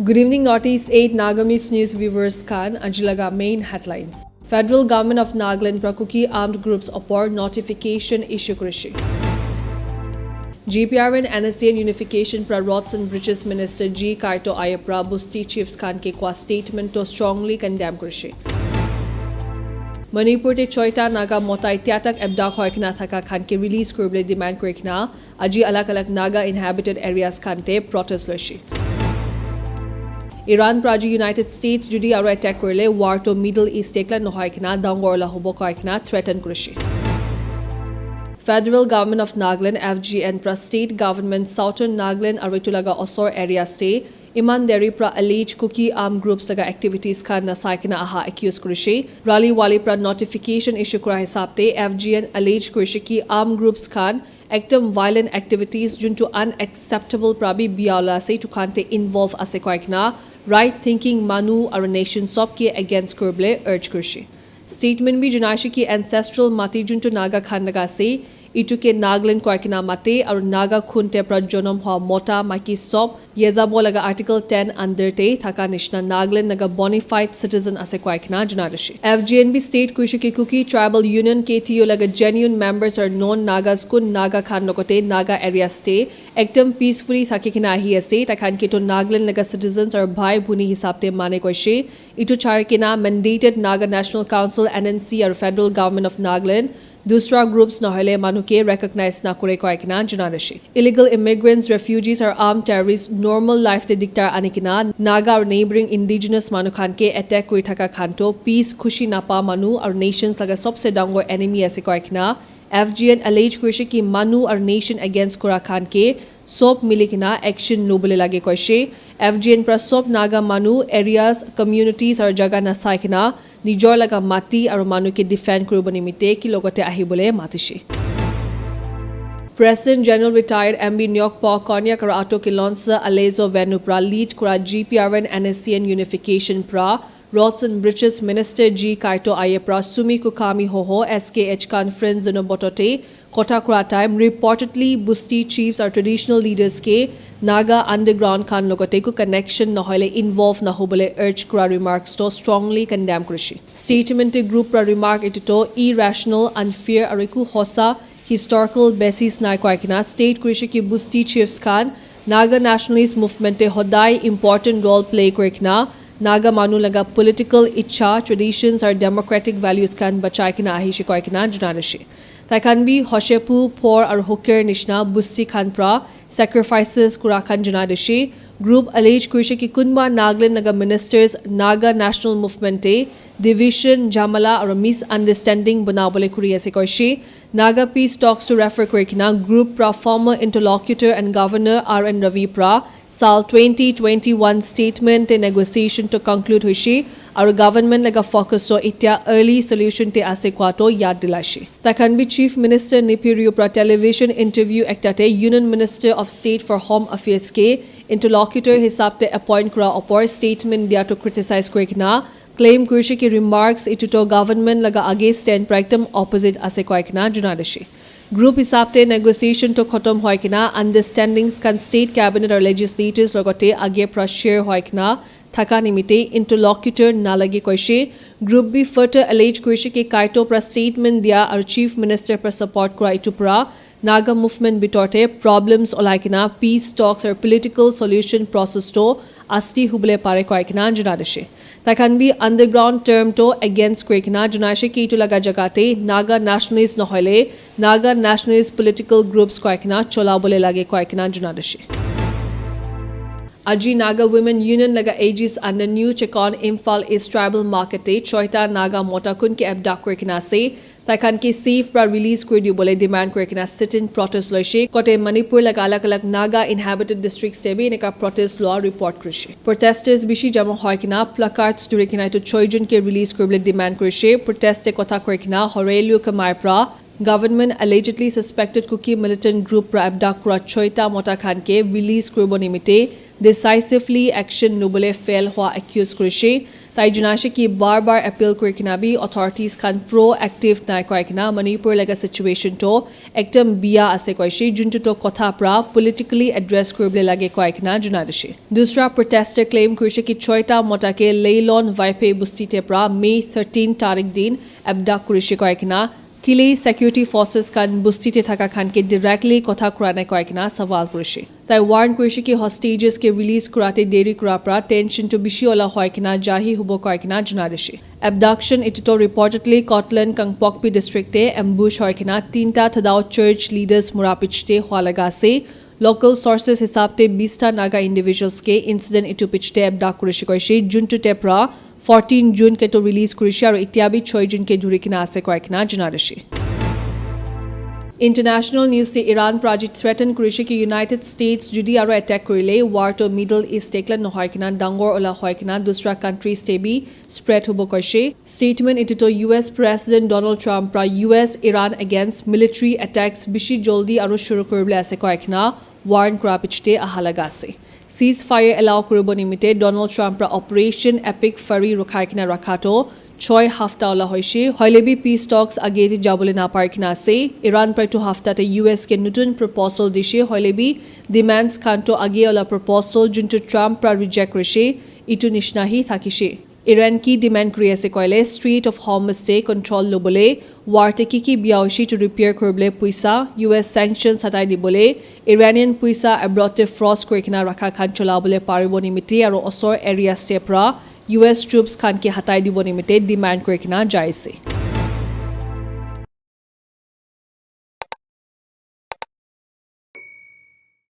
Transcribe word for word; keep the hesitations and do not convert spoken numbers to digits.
Good evening, Northeast eight Nagamese News viewers khan. Aji laga main headlines. Federal Government of Nagaland pra Kuki armed groups opor notification issue kurishi. G P R N N S C N unification pra Roads and Bridges Minister G Kaito Ayyapra Busti chiefs khan ke kwa statement to strongly condemn kurishi. Manipur te choita Naga mota itya tak abduct hoi kena thaka khan ke release kuribole demand kuri kena aji alag alag Naga inhabited areas khan te protest loishi. Iran pra aji United States judi aro attack kurile war to Middle East ekla nohoi kena dangor la hobo koi kena threaten kurishi. Federal Government of Nagaland, F G N, pra state government Southern Nagaland aro itu laga osor areas te iman deri pra alleged Kuki armed groups laga activities khan nasai kena aha accuse kurishi. Rali wali pra notification issue kura hisab te F G N alleged kurishi ki armed groups khan ekdom violent activities juntu unacceptable pra bi biya ola ase itu khan te involve ase koi kena right thinking manu aro nation sob ke against kuribole urge kurishi. Statement bi janaishi ki ancestral mati juntu Naga khan laga ase, itu ke Nagaland koi kena mate, aru Naga khun te pra jonom hua mota maiki sob, yezabo laga Article ten under te thaka nishina Nagaland laga bona fide citizen ase koi kena janaishi. F G N bi state kurishi ki Kuki Tribal Union, K T U, laga genuine members aru non Nagas kun Naga khan logote Naga areas te ekdom peacefully thaki kena ahi ase, takhan ke to Nagaland laga citizens aru bhai bhuni hisab te mane koishe. Itu chari kena mandated Naga National Council, N N C, aru Federal Government of Nagaland dusra groups nohoile manu ke recognize nakore koi kena janaishi. Illegal immigrants, refugees, aru armed terrorists normal life te diktar ani kena Naga aru neighboring indigenous manu khan ke attack kuri thaka khan to peace khushi napa manu aru nations laga sobse dangor enemy ase koi kena F G N allege kurishe ki manu aru nation against kura khan ke sob mili kena action lobole lage koishe. F G N pra sob Naga manu, areas, communities aru jaga nasai kena nijor laga mati aru manu ke defend kuribo nimite ki logote ahibole matishe. President General Retired M B Nyokpo Konyak aru Ato Kilonsa Alezo Venu pra lead kura G P R N N S C N unification pra Roads and Bridges Minister G Kaito Ayyapra Sumi Kukami Hoho S K H Conference Zunheboto te kotha kura time reportedly Busti chiefs aru traditional leaders ke Naga underground khan logote ku connection nohoile involve nahobole urge kura remarks to strongly condemn kurishi. Statement te group pra remark itu to irrational, unfair aru eku hosa historical basis nai koi kena state kurishi ki Busti chiefs khan Naga nationalist movement te hodai important role play kuri kena Naga manu laga political ichha, traditions aru democratic values khan bachai kena ahishe koi kena janaishi. Tai khan bi hoshepu, por aru huker nishina Busti khan pra sacrifices kura khan janaishi. Group allege kurishe ki kunba Nagaland laga ministers Naga national movement te division, jamala aru misunderstanding banabole kuri ase koishe. Naga peace talks to refer kuri kena group pra former interlocutor and governor R N Ravi pra sal twenty twenty-one statement te negotiation to conclude hoishe aru government laga focus to itya early solution te ase kua to yad dilaishe. Tai khan bi Chief Minister Neiphiu Rio pra television interview ekta te Union Minister of State for Home Affairs ke interlocutor hisab te appoint kura opor statement dia to criticize kuri kena claim kurishe ki remarks itu to government laga age stand pra ekdam opposite ase koi kena janaishi. Group hisab te negotiation to khotom hoi kena understandings khan state cabinet aru legislators logote age pra share hoi kena thaka nimite interlocutor nalage koishe. Group bi further allege kurishe ki Kaito pra statement dia aru Chief Minister pra support kura itu pra Naga movement bitor te problems olai kena peace talks aru political solution process to asti hubole pare koi kena janaishi. Tai khan bi underground term to against kuri kena janaishi ki itu laga jaga te Naga nationalist nohoile Naga nationalist political groups koi kena cholabole lage koi kena janaishi. Aji Naga Women Union laga aegis under New Chekon Imphal East Tribal Market te choita Naga mota kun ke abduct kuri kena ase. Tai khan ke safe pra release kuri dibole demand kuri kena sit-in protest loishe. Kote Manipur laga alag alag Naga inhabited districts te bi eneka protest loa report kurishe. Protesters bishi jama hoi kena placards duri kena itu choi jun ke release kuribole demand kurishe. Protest te kotha kuri kena Horelu Kamai pra government allegedly suspected Kuki militant group pra abduct kura choita mota khan ke release kuribo nimite decisively action lubole fail hua accuse kurishe. Tai janaise ki bar bar appeal kuri kena bi authorities khan proactive nai koi kena Manipur laga situation to ekdam biya ase koise, juntu to kotha pra politically address kuribole lage koi kena janai dise. Dusra protester claim kurise ki choita mota ke Leilon Vaipe busti te pra May thirteen tarik din abduct kurise koi kena kile security forces khan busti te thaka khan ke directly kotha kura nai koi kena sawal kurise. Tai warn kurise ki hostages ke release kurate deri kura pra tension to bishi ola hoi kena jahi hubo koi kena janai dise. Abduction etu to reportedly Kotland Kangpokpi district te ambush hoi kena tinta Thadao church leaders mura pichete hua laga ase. Local sources hisab te bista Naga individuals ke incident etu pichete abduct kurise koise, juntu te pra fourteen June ke to release kurise aru itia bi choi jun ke dhuri kena ase koi kena janai dise. International news te Iran pra ji threaten kurise ki United States judi aru attack kurile war to Middle East te kla nohoi kena dangor ola hoi kena dusra countries te bi spread hubo koise. Statement etu to U S President Donald Trump pra U S Iran against military attacks bishi joldi aru shuru kuribole ase koi kena warn kura pichete aha laga ase. Ceasefire allow kuribo nimite Donald Trump pra Operation Epic Fury rukhai kena rakha to choi hafta ola hoise, hoile bi peace talks age te jabole napar kena ase. Iran pra etu hafta te U S ke nutun proposal dise, hoile bi demands khan to age ola proposal juntu Trump pra reject kurise, etu nishina hi thakise. Iran ki demand kuri ase koile Strait of Hormuz te control lobole, war te ki ki biya hoise to repair kuribole puisa, U S sanctions hatai dibole, Iranian puisa abroad te frost kuri kena rakha khan cholabole paribo nimite aru osor areas te pra U S troops khan ke hatai dibo nimite demand kuri kena jai ase.